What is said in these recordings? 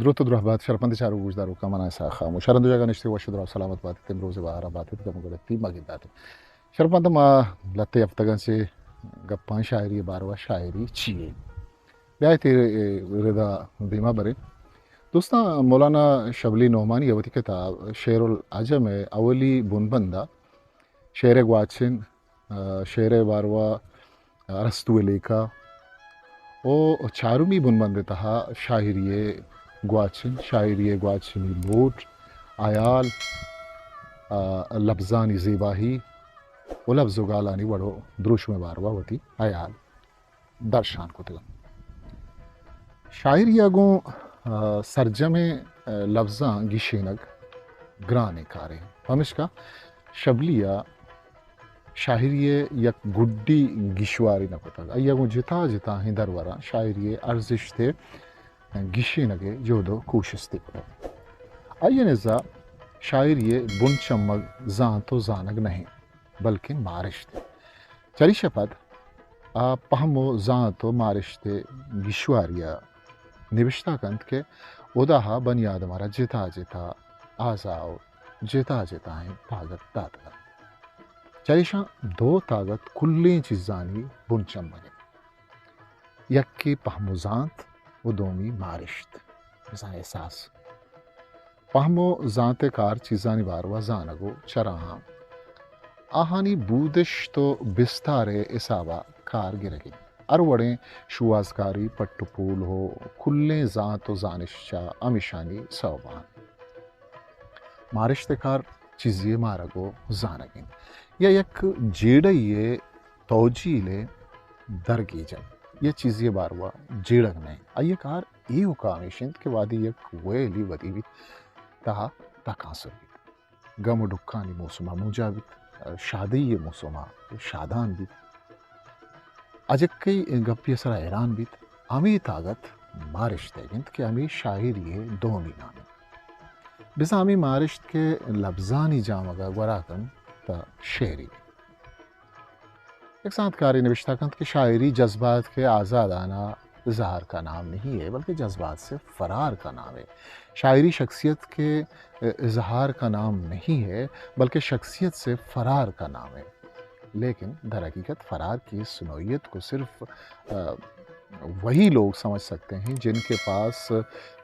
دروت و درہبات شرپند چاروک گوشداروکاں، من آں اسحاق خاموش۔ ہر ہندو جاگہ نشتگ وش و درا سلامت باتیت، امروز بارا باتیت گم گڑتی مگنداتیں۔ شرپند ما لہتے ہفتگاں چہ گپاں شاعری باروا، شاعری چی یے؟ بیایت اے ردا دیما بریں۔ دوستاں، مولانا شبلی نعمانی ء وتی کتاب شعر العجم ء اولی بنبند ء شعر ء گواچن، آ، شعر ء باروا ارسطو ء لیکہ و چارمی بنبند ء تہا شاعری ء گواچن، شاعری ء گواچنی لوٹ، ہیال، آ، لبزانی زیباہی و لبز و گالانی وڑ و دروشم ء باروا وتی ہیال درشان کتگ انت۔ شاعری ء گوں، آ، سرجمیں، آ، لبزاں گیشینگ گرانیں کارے۔ پمشکا شبلی ء شاعری ء یک گڈی گیشواری نہ کتگ۔ آئی ء گوں جتا جتاہیں دروراں شاعری ء ارزشت ء گیشینگ ء جہد و کوشستے کتگ۔ آئی ء نزا شاعری ء بن چمگ زانت و زانگ نہ انت، بلکیں مارشت انت۔ چریشا پد آ پہم و زانت و مارشت ء گیشواری ء نبشتہ کنت کہ ہدا ء بنی آدم ء را جتا جتا اعضا و جتا جتائیں تاگت داتگ انت۔ چہ ایشاں دو تاگت کلیں چیزانی بن چمگ انت۔ یکے پہم و زانت و دومی مارشت، بزاں احساس۔ پہم و زانت ء کار چیزانی باروا زانگ و چراہاں آہانی بودشت و بستار ء حساب ء کار گرگ انت۔ ہر وڑیں شوہازکاری، پٹ و پول و کلیں زانت و زانش چہ ہمیشانی سوب ء انت۔ مارشت ء کار چیزے ء مارگ و زانگ انت یا یک جیڑہ یے ء توجیل ء درگیجگ یا چیزے ء باروا جیڑگ نہ انت۔ آئی ء کار ایوکا ہمیش انت کہ وہدے یک ویلی ودی بیت، تہا تکانسر بیت۔ گم و ڈکھانی موسم ء مونجا بیت، شادی ء موسم ء شادان بیت۔ اجکئی گپے ء سرا حیران بیت۔ ہمے تاگت مارشت ء انت کہ ہمے شاعری ء دومی نام انت۔ بزاں ہمے مارشت کہ لبزانی جامگ ء گورا کنت تہ شعری۔ یک زانتکارے نبشتہ کنت کہ شاعری جذبات کے آزادانہ اظہار کا نام نہیں ہے، بلکہ جذبات سے فرار کا نام ہے۔ شاعری شخصیت کے اظہار کا نام نہیں ہے، بلکہ شخصیت سے فرار کا نام ہے۔ لیکن در حقیقت فرار کی اس نوعیت کو صرف، آ، وہی لوگ سمجھ سکتے ہیں جن کے پاس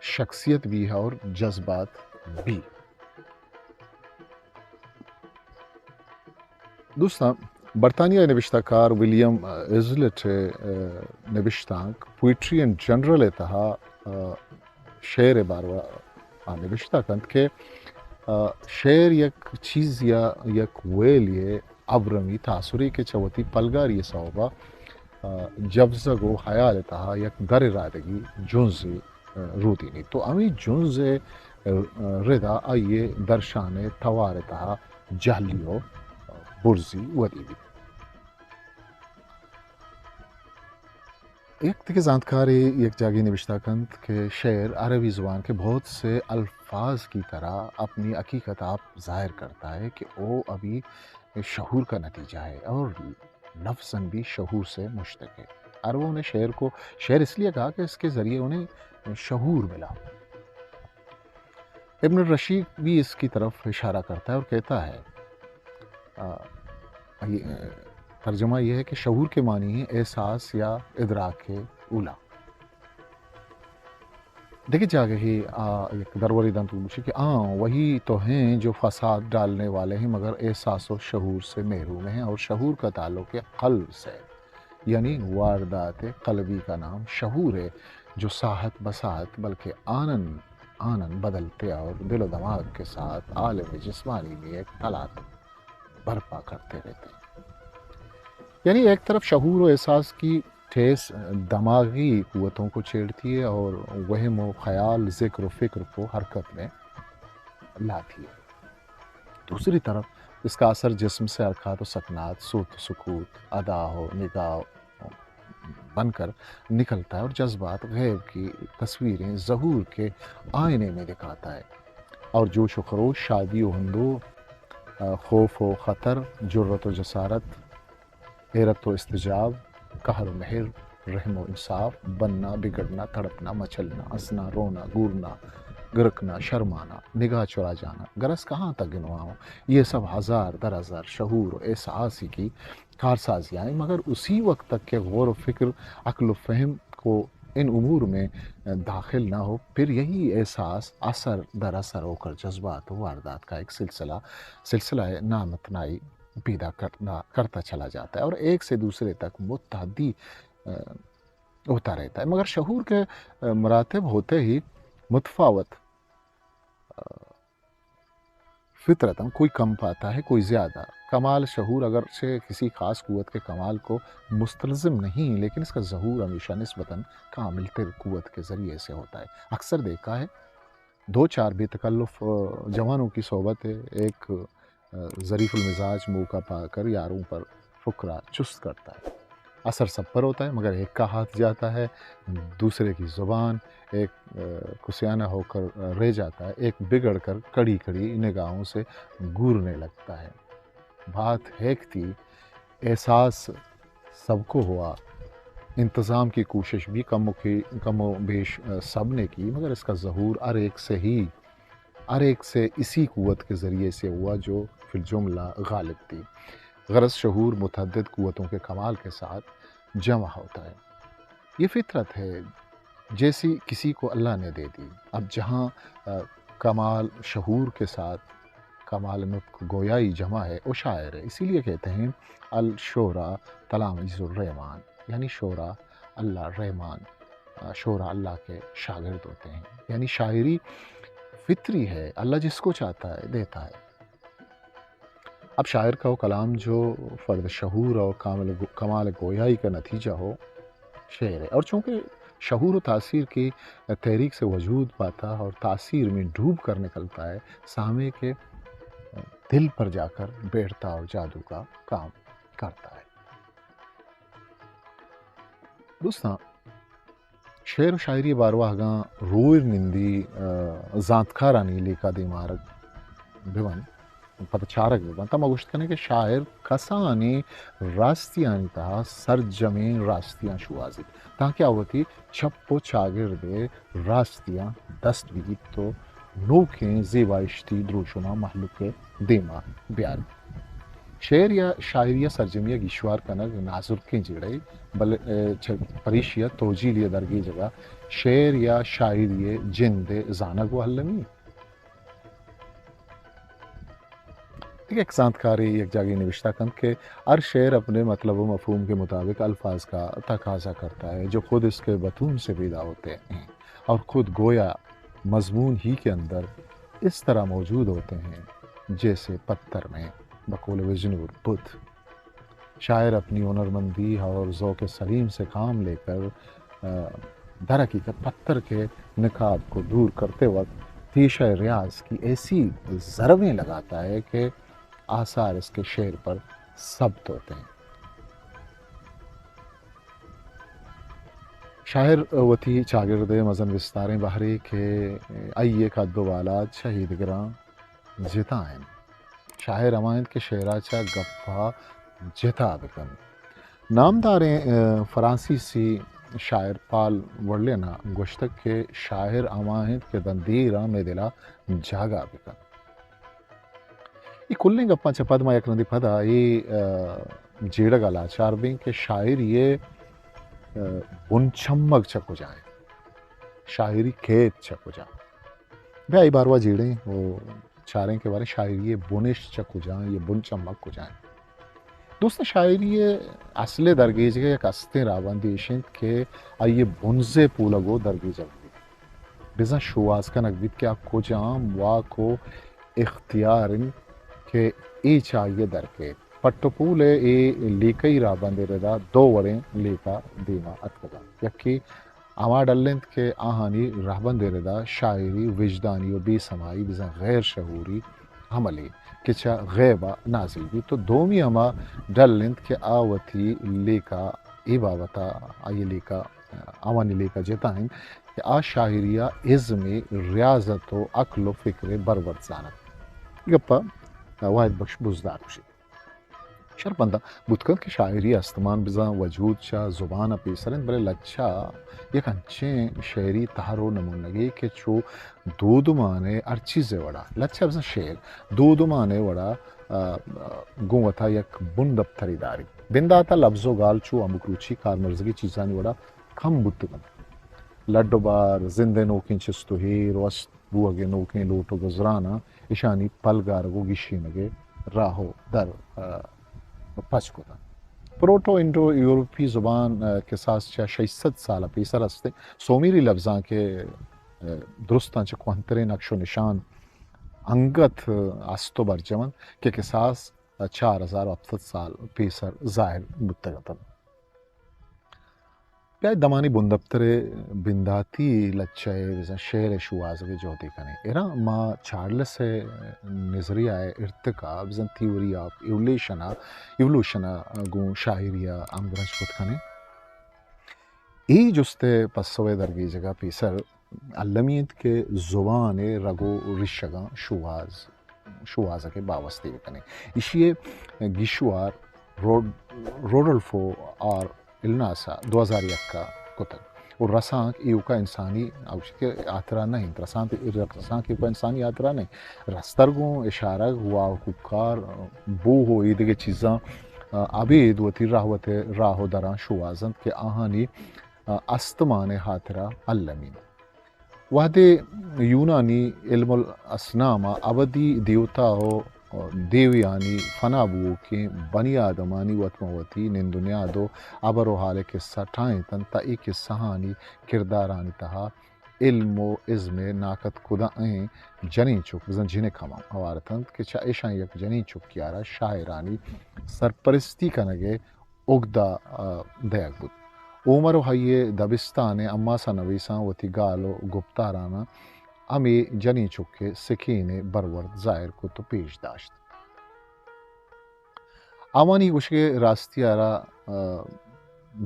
شخصیت بھی ہے اور جذبات بھی۔ دوستاں، برطانیہ ء نبشتہ کار ولیم ہیزلٹ ء نبشتانک پوئٹری اینڈ جنرل ء تہا، آ، شعر ء باروا آ نبشتہ کنت کہ، آ، شعر یک چیز یا یک ویل ء ابرمی تاثرے کہ چہ وتی پلگاری ء سوب ء، آ، جبزگ و حیال ء تہا یک در رادگی جنزے رودینیت و ہمے جنز ء ردا آئی ء درشان ء توار ء تہا جہلی و برزی ودی بیت۔ یک دگہ زانتکارے یک جاگہے نبشتہ کنت کہ شعر عربی زبان کے بہت سے الفاظ کی طرح اپنی حقیقت آپ ظاہر کرتا ہے کہ وہ ابھی شعور کا نتیجہ ہے اور لفظاً بھی شعور سے مشتق ہے۔ عربوں نے شعر کو شعر اس لیے کہا کہ اس کے ذریعے انہیں شعور ملا۔ ابن رشید بھی اس کی طرف اشارہ کرتا ہے اور کہتا ہے، آ، یہ، ترجمہ یہ ہے کہ شعور کے معنی ہے احساس یا ادراک اولا۔ دگہ جاگہے آ یک درورے دنت گوشی کہ آ وہی تو ہیں جو فساد ڈالنے والے ہیں مگر احساس و شعور سے محروم ہیں اور شعور کا تعلق ہے قلب سے، یعنی واردات قلبی کا نام شعور ہے، جو ساعت بساعت بلکہ آنن آنن بدلتے اور دل و دماغ کے ساتھ عالم جسمانی میں ایک تلات برپا کرتے رہتے ہیں۔ یعنی ایک طرف شعور و احساس کی ٹھیس دماغی قوتوں کو چھیڑتی ہے اور وہم و خیال، ذکر و فکر کو حرکت میں لاتی ہے۔ دوسری طرف اس کا اثر جسم سے حرکات و سکنات، صوت و سکوت، ادا و نگاہ بن کر نکلتا ہے اور جذبات غیب کی تصویریں ظہور کے آئینے میں دکھاتا ہے اور جوش و خروش، شادی و ہندو، آ، خوف و خطر، جرأت و جسارت، حیرت و استعجاب، قہر و مہر، رحم و انصاف، بننا، بگڑنا، تڑپنا، مچلنا، ہسنا، رونا، گورنا، گرکنا، شرمانا، نگاہ چرا جانا، گرس کہاں تک گنواؤں؟ یہ سب ہزار در ہزار شعور و احساسی کی کارسازیاں ہیں، مگر اسی وقت تک کہ غور و فکر، عقل و فہم کو ان امور میں داخل نہ ہو، پھر یہی احساس اثر در اثر ہو کر جذبات و واردات کا ایک سلسلہ، سلسلہ نامتنائی پیدا کرنا، کرتا چلا جاتا ہے اور ایک سے دوسرے تک متعدی، آ، ہوتا رہتا ہے۔ مگر شعور کے، آ، مراتب ہوتے ہی متفاوت، آ، فطرتاً کوئی کم پاتا ہے، کوئی زیادہ۔ کمال شعور اگرچہ کسی خاص قوت کے کمال کو مستلزم نہیں، لیکن اس کا ظہور ہمیشہ نسبتاً کامل تر قوت کے ذریعے سے ہوتا ہے۔ اکثر دیکھا ہے، دو چار بے تکلف، آ، جوانوں کی صحبت ہے، ایک، آ، ظریف المزاج موقع پا کر یاروں پر فقرہ چست کرتا ہے۔ اثر سب پر ہوتا ہے، مگر ایک کا ہاتھ جاتا ہے، دوسرے کی زبان، ایک، آ، کسیانہ ہو کر، آ، رہ جاتا ہے، ایک بگڑ کر کڑی کڑی نگاہوں سے گورنے لگتا ہے۔ بات ہیک تھی، احساس سب کو ہوا، انتظام کی کوشش بھی کم و کی، کم و بیش، آ، سب نے کی، مگر اس کا ظہور ہر ایک سے ہی، ہر ایک سے اسی قوت کے ذریعے سے ہوا جو فی الجملہ غالب تھی۔ غرض شعور متعدد قوتوں کے کمال کے ساتھ جمع ہوتا ہے۔ یہ فطرت ہے، جیسی کسی کو اللہ نے دے دی۔ اب جہاں، آ، کمال شعور کے ساتھ کمال نطق گویائی جمع ہے، وہ شاعر ہے۔ اسی لیے کہتے ہیں، الشعراء تلاميذ الرحمن، یعنی شعراء اللہ رحمان، آ، شعراء اللہ کے شاگرد ہوتے ہیں۔ یعنی شاعری فطری ہے، اللہ جس کو چاہتا ہے دیتا ہے۔ اب شاعر کا وہ کلام جو فرد شعور اور کامل گو-، کمال گویائی کا نتیجہ ہو، شعر ہے۔ اور چونکہ شعور و تاثیر کی تحریک سے وجود پاتا اور تاثیر میں ڈوب کر نکلتا ہے، سامع کے دل پر جا کر بیٹھتا اور جادو کا کام کرتا ہے۔ دوستاں، شعر و شاعری باروا اگاں روئے نندی، آ، زانتکارانی لیکہ دیما آرگ بہ بنت، پدا چارگ بہ بنت، تہ ما گوشت کنیں کہ شاعر کسانیں راستیانی تہا سرجمیں راستیاں شوہازیت، تانکہ آ وتی چپ و چاگرد ء راستیاں دست بگیت و نوکیں زیبائشتی دروشماں مہلوک ء دیما بیار۔ شعر یا شاعری ء سرجمی ء گیشوار کنگ نازرکیں جیڑہ ء، بلے، ء، چہ پریشی ء توجیلی ء درگیجگ ء شعر یا شاعری ء جند ء زانگ و المی۔ دگہ یک زانتکارے یک جاگہے نوشتہ کنت کہ ہر شعر اپنے مطلب و مفہوم کے مطابق الفاظ کا تقاضا کرتا ہے، جو خود اس کے بطون سے پیدا ہوتے ہیں اور خود گویا مضمون ہی کے اندر اس طرح موجود ہوتے ہیں جیسے پتھر میں، بقول وجنور بت۔ شاعر اپنی ہنرمندی اور ذوق سلیم سے کام لے کر، آ، در حقیقت پتھر کے نقاب کو دور کرتے وقت پیشہ ریاض کی ایسی ضربیں لگاتا ہے کہ آثار اس کے شعر پر ثبت ہوتے ہیں۔ شاعر وتی چاگرد ء مزن بستاریں بہرے کہ آئی ء قد و بالاد چہ ایدگراں جتا انت۔ شاعر ہما انت کہ شعرا چہ گپا جتا بکنت۔ نامداریں، ء، فرانسیسی شاعر پال ورلین ء گوشتگ کہ شاعر ہما انت کہ داں دیراں مئے دلا جاگہ بکنت۔ اے کلیں گپاں چہ پد ما یک رندے پدا اے، ء، جیڑگ ء لاچار بیں کہ شاعری ء، ء، بن چمگ چہ کجا انت؟ شاعری کیت چہ کجا؟ بیا اے باروا جیڑیں و چاریں کہ باریں شاعری ء بنشت چہ کجا انت، یہ بن چمگ کجا انت؟ دوستاں، شاعری ء اصل ء درگیجگ ء یک استیں راہبندے ایش انت کہ آئی ء بنز ء پولگ و درگیجگ بیت۔ بزاں شوہاز کنگ بیت کہ آ کجام واک و اختیار انت کہ اے چہ آئی ء در کیت۔ پٹ و پول ء اے لیکہی راہبند ء ردا دو وڑیں لیکہ دیما اتکگاں۔ یکے ہما ڈل انت کہ آہانی راہبند ء ردا شاعری وجدانی و بے سمائی بزاں غیر شعوری عملے کہ چہ غیب ء نازل بیت و دومی ہما ڈل انت کہ آ وتی لیکہ اے بابت ء آئی ء لیکہ آوانی لیکہ جتا انت کہ آ شاعری ء ازم ء ریاضت و عقل و فکر ء برورد زانت۔ گپ ء واحد بخش بزدار گوشیت۔ شرپمند بوت کنت کہ شاعری استمان بزاں وجود چہ زبان ءَ پیسر انت، بلے لچہ یک انچیں شعری تہر ءُ نمونگے کہ چو دودمان ءِ ہر چیز ءِ وڑا، لچہ بزاں شعر دودمان ءِ وڑا، آ، گوں وتا یک بندپترے داریت۔ بندات ءَ لبز ءُ گال چو ہمک روچی کارمرزگی چیزانی وڑا کم بوتگ انت۔ لڈ ءُ بار، زند ءِ نوکیں چست ءُ ایر ءُ است بوہگ ءِ نوکیں لوٹ ءُ گزراناں اشانی پلگارگ ءُ گیشینگ ءِ راہ ءُ در، آ، پچ کتنت۔ پروٹو انڈو یورپی زبان، آ، کساس چہ شش سد سال ءَ پیسر است انت۔ سومیری لبزانک ءِ، آ، درستاں چہ کوہنتریں نقش ءُ نشان انگت، آ، است ءُ برجم انت کہ کساس، آ، چار ہزار ءُ ہپت سد سال پیسر ظاہر بوتگ اتنت۔ بیا دمانی بندپتر ءِ بنداتی لچہ ءِ بزاں شعر ءِ شوہازگ ءِ جہدے کنیں۔ اراں ما چارلس ءِ نظریہ ءِ ارتقا بزاں تھیوری آف ایولیوشن ءَ، ایولوشن ءَ گوں شاعری ءَ ہمگرنچ کت کنیں۔ اے جست ءِ پسو ءِ درگیجگ ءَ پیسر المی انت کہ زبان ءِ رگ ءُ ریشگاں شوہاز، شوہازگ ءِ باوستے بکنیں۔ ایشی ءِ گیشوار روڈ-، روڈولفو آر الناس ءَ دو ہزار یک ءَ کتگ۔ ءُ رسانک ایوکا انسانی، آ گوشیت کہ ہاترا نہ انت، رسانک، رسانک ایوکا انسانی ہاترا نہ انت۔ رستر گوں اشارگ، واہ ءُ کوکار، بوہ ءُ ایدگہ چیزاں، آ، ابید وتی رہوت ءِ راہ ءُ دراں شوہاز انت کہ آہانی، آ، استمان ءِ ہاترا المی انت۔ وہدے یونانی علم الاصنام ءَ ابدی دیوتا ءُ دیویانی فنا بوؤکیں بنی آدمانی وت مہ وتی نند ءُ نیاد ءُ ہبر ءُ حال ءِ کسہ ٹاہینتنت، تہ اے کسہانی کردارانی تہا علم ءُ ازم ءِ ناکت کدہ ایں جنین چک، بزاں جنک ہم ہوار اتنت کہ چہ ایشاں یک جنین چکے ءَ را شاعرانی سرپرستی کنگ ءِ اگدہ، آ، دئیگ بوت۔ عمر ءُ آئی ءِ دبستان ءِ اماسا نویساں وتی گال ءُ گپتاراناں ہمے جنین چک ءِ سکین ءِ برورد ظاہر کت ءُ پیش داشت۔ آوانی گوشگ ءِ راستی ءَ را، آ،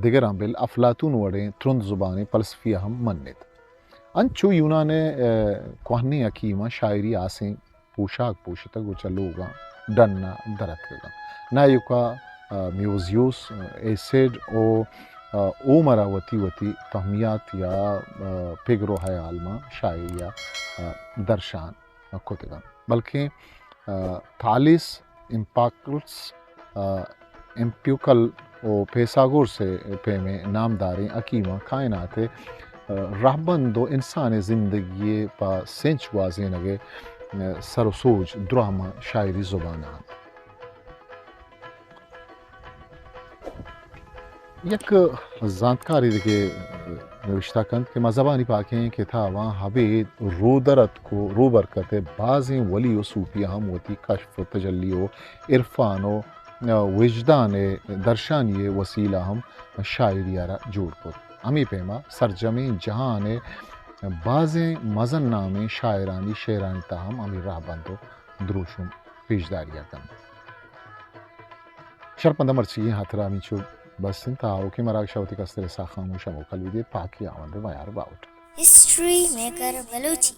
دگراں بل افلاطون وڑیں ترند زبانیں فلسفی ءَ ہم منیت۔ انچو یونان ءِ، آ، کوہنیں حکیماں شاعری آسیں پوشاک پوشتگ ءُ چہ لوگاں ڈن ءَ در اتکگ انت۔ نہ ایوکا، آ، میوزیوس، آ، ایسیڈ ءُ، آ، ہومر ءَ وتی وتی فہمیات یا، آ، پگر ءُ حیال ماں شاعری ءَ، آ، درشان کتگ انت، بلکیں، آ، تھالیس، امپاکلس، آ، ایمپیوکل ءُ پیساگورس ءِ پیمیں نامداریں حکیماں کائنات ءِ، آ، رہبند ءُ انسان ءِ زندگی ءِ پہ سنچ گوازینگ ءِ، آ، سر ءُ سوج دراہ ماں شاعری زبان ءَ انت۔ یک زانتکارے دگہ نوشتہ کنت کہ مذہبانی پاکیں کتاباں ہبید رودرتک ءُ روبرکت ءِ بازیں ولی ءُ صوفیاں ہم وتی کشف ءُ تجلی ءُ عرفان ءُ وجدان ءِ درشانی ءِ وسیلہ ہم شاعری ءَ را جوڑ کت۔ ہمے پیما سرجمیں جہان ءِ بازیں مزن نامیں شاعرانی شعرانی تہا ہم ہمے رہبند ءُ دروشم پیشداری ءَ کنت۔ شرپمند، مرچیگیں ہاترا ہمینچو بس انت۔ آوکیں مراگش ءَ وتی کستر ءِ ساہ خاموش ءَ موکل بدئے۔ پاکی آوند ءِ میار باہوٹ۔ History maker Balochi.